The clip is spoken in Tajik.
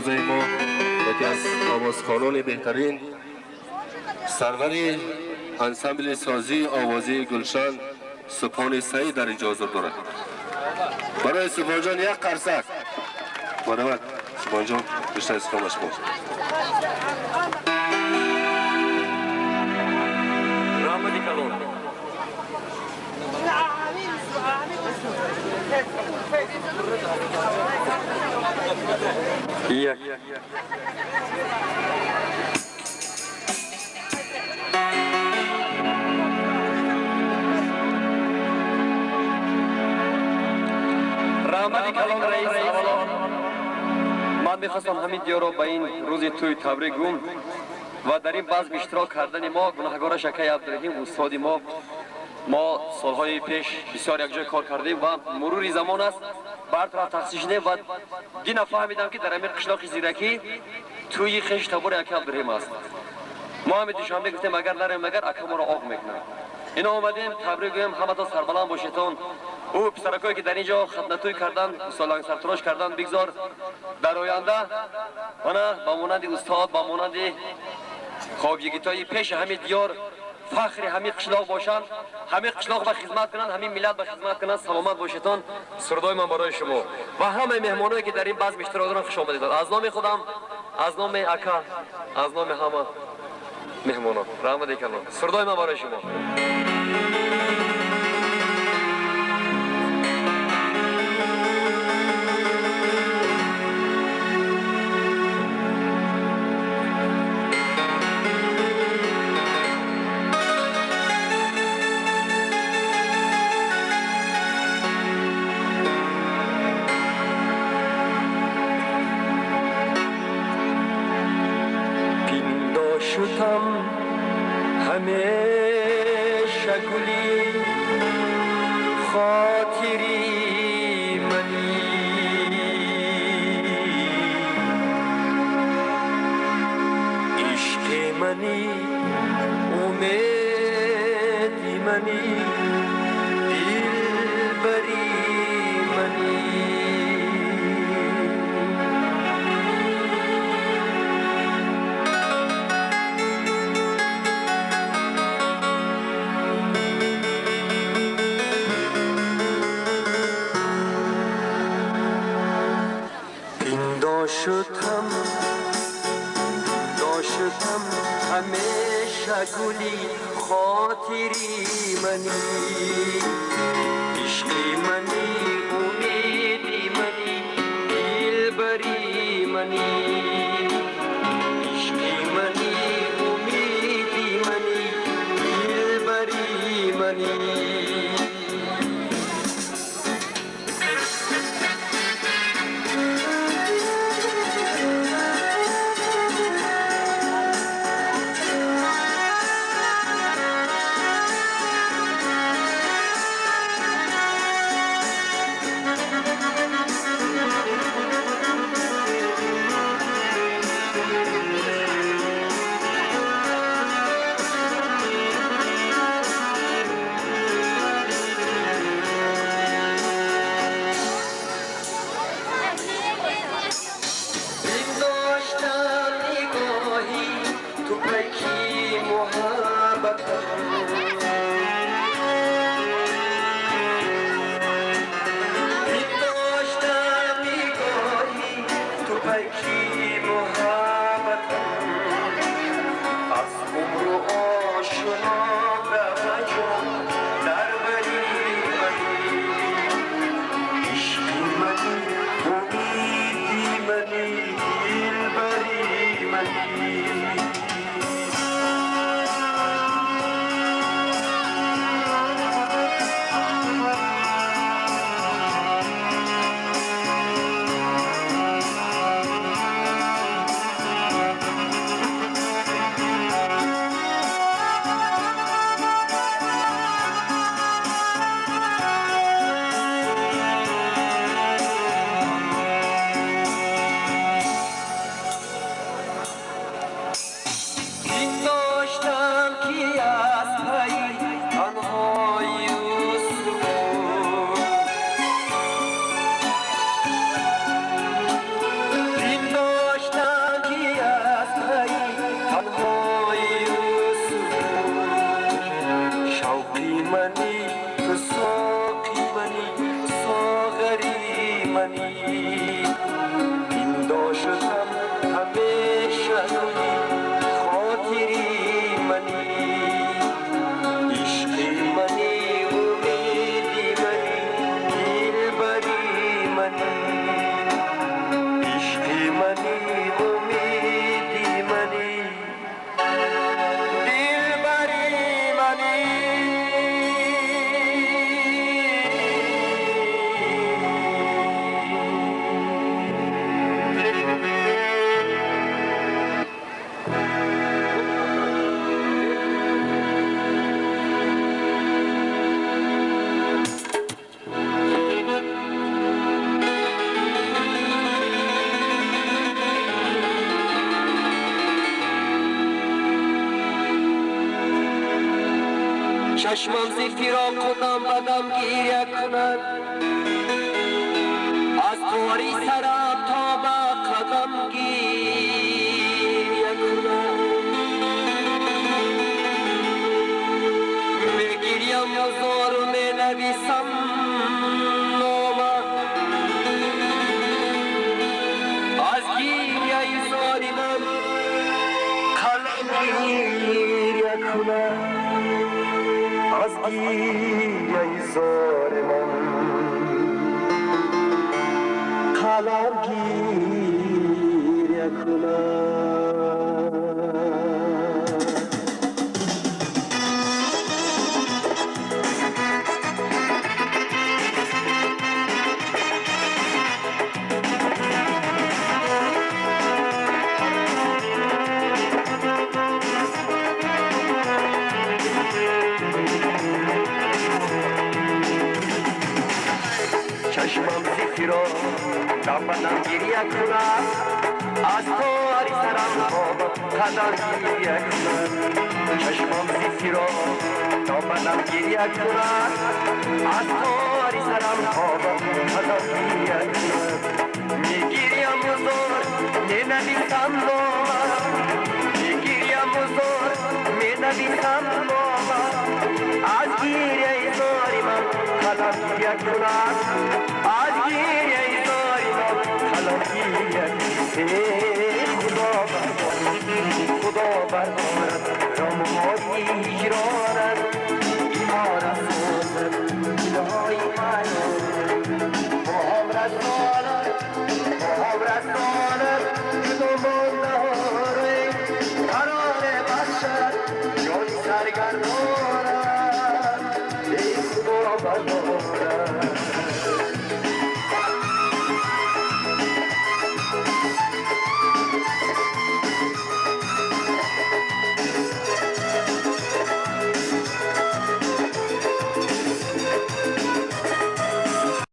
Имрӯзаи мо, яке аз овозхонони беҳтарин, сарвари ансамбли созии овозии Гулшан Субҳони Саид дар инҷо ҳузур дорад. Барои Субҳонҷон як қарсак. Марҳамат, Субҳонҷон, бештар истиқомаш шумо. Раҳмати калон. Як. Раҳмати калон, раис. Аввало ман мехостам ҳамин диёрро ба ин рӯзи тӯй табрик гӯм ва дар ин базм иштирок кардани мо гунаҳгораш акаи Абдураҳим, устоди мо. Мо солҳои пеш бисёр якҷой кор кардем ва мурури замон аст, ба ҳар тараф тақсим шудем ва дина фаҳмидам, ки дар ҳамин қишлоқи Зиракӣ тӯйи хеш табори акаи Абдураҳим аст. Мо ҳами Душанбе гуфтем, агар нарем, агар ака моро оғ мекунад. Ино омадем, табрик гӯем, ҳаматон сарбаланд бошедтон. Ӯ писаракое, ки дар ин ҷо хатнатӯй кардан, сартарош кардан, бигзор дар оянда мана ба монанди устод, ба монанди хобйигитои пеши ҳамин диёр фахри ҳамин қишлоқ бошанд, ҳамин қишлоқ ба хизмат кунанд, ҳамин миллат ба хизмат кунанд. Саломат бошедтон. Сурудои ман барои шумо ва ҳамаи меҳмоное, ки дар ин базм иштирок доранд. Хуш омадедон аз номи худам, аз номи ака, аз номи ҳама меҳмонон. Раҳмати калон. Сурудои ман барои шумо. Пиндошутам ҳамеша гули хотири мани, ишқи мани, умеди мани, дилбари мани. Пиндошутам, пиндошутам ҳамеша гули хотири мани, ишқи мани, умеди мани, дилбари мани, ишқи мани, умеди мани, дилбари мани. Пиндоштам нигоҳи ту пайки муҳаббатам, пиндоштам нигоҳи ту пайки муҳаббатам, аз умру ошно раваҷон дар бари мани, ишқи мани, умеди мани, дилбари мани. Чашмам зи фироқ дам ба дам гиря кунад, аз тори сарам то ба қадам гиря кунад. Мегирям зору менависам нома, аз гиряи зори ман қалам гиря кунад, аз гиряи зори ман қалам гиря кунад. Чашмам зи фироқ дам ба дам гиря кунад, аз тори сарам то ба қадам гиря кунад. Чашмам зи фироқ дам ба дам гиря кунад, аз тори сарам то ба қадам гиря кунад. Мегирям зор, менависам нома, мегирям зор, менависам нома, аз гиряи зори ман қалам гиря кунад, аз гиряи зори ман қалам гиря кунад. Эй Худо бардорад, Худо бардорад ғамҳои ҳиҷронат, имора созад дилҳои маро, бо ҳам расонад, бо ҳам расонад ҷудо мондаҳоро, қароре бахшад ҷони саргардонад. Эй Худо бардорад.